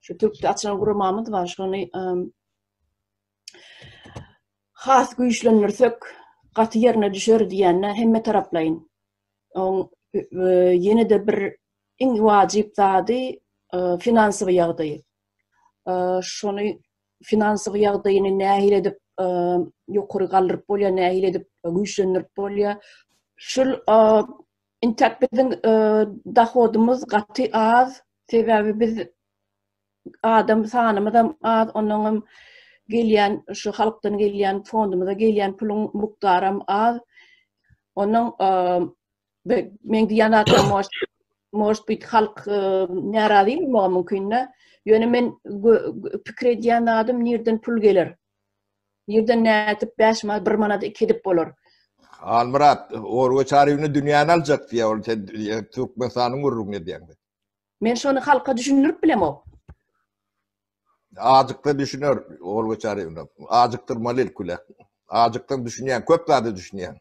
Şu Türkde açylan guramamyz bar, şony has güýçlendirsek gaty ýerine düşer diýende hemme taraplaýyn. Oň ýene-de bir iň wajyp zady finansowy ýagdaýy. Şony finansowy ýagdaýyny nähili edip ýokary galdyryp bolýar, nähili edip güýçlendirip bolýar. Şul intäk biziň dohodymyz gaty az, sebäbi biz adam sanymyzam az, onnoňam gelýän şu halkdan gelýän fondumyza gelýän puluň mukdaram az. Onnoň meň diýýän zatlarym может может быть halk närazy bolmagy mümkin-de. Ýöne men pikir edýän zadym nirden pul geler? Nirden nädip 5 manat, 1 manat iki edip bolar? Halmyrat, Olga Çaryýewna dünýäni aljak diýýär, ol sen Türkmenistanyň gürrüňini edýäň. Men şony halka düşündirip bilemok. Ajykda düşüner Olga Çaryýewna. Ajykdyrmaly ilk bile. Ajykdan düşünýän, köp zada düşünýän.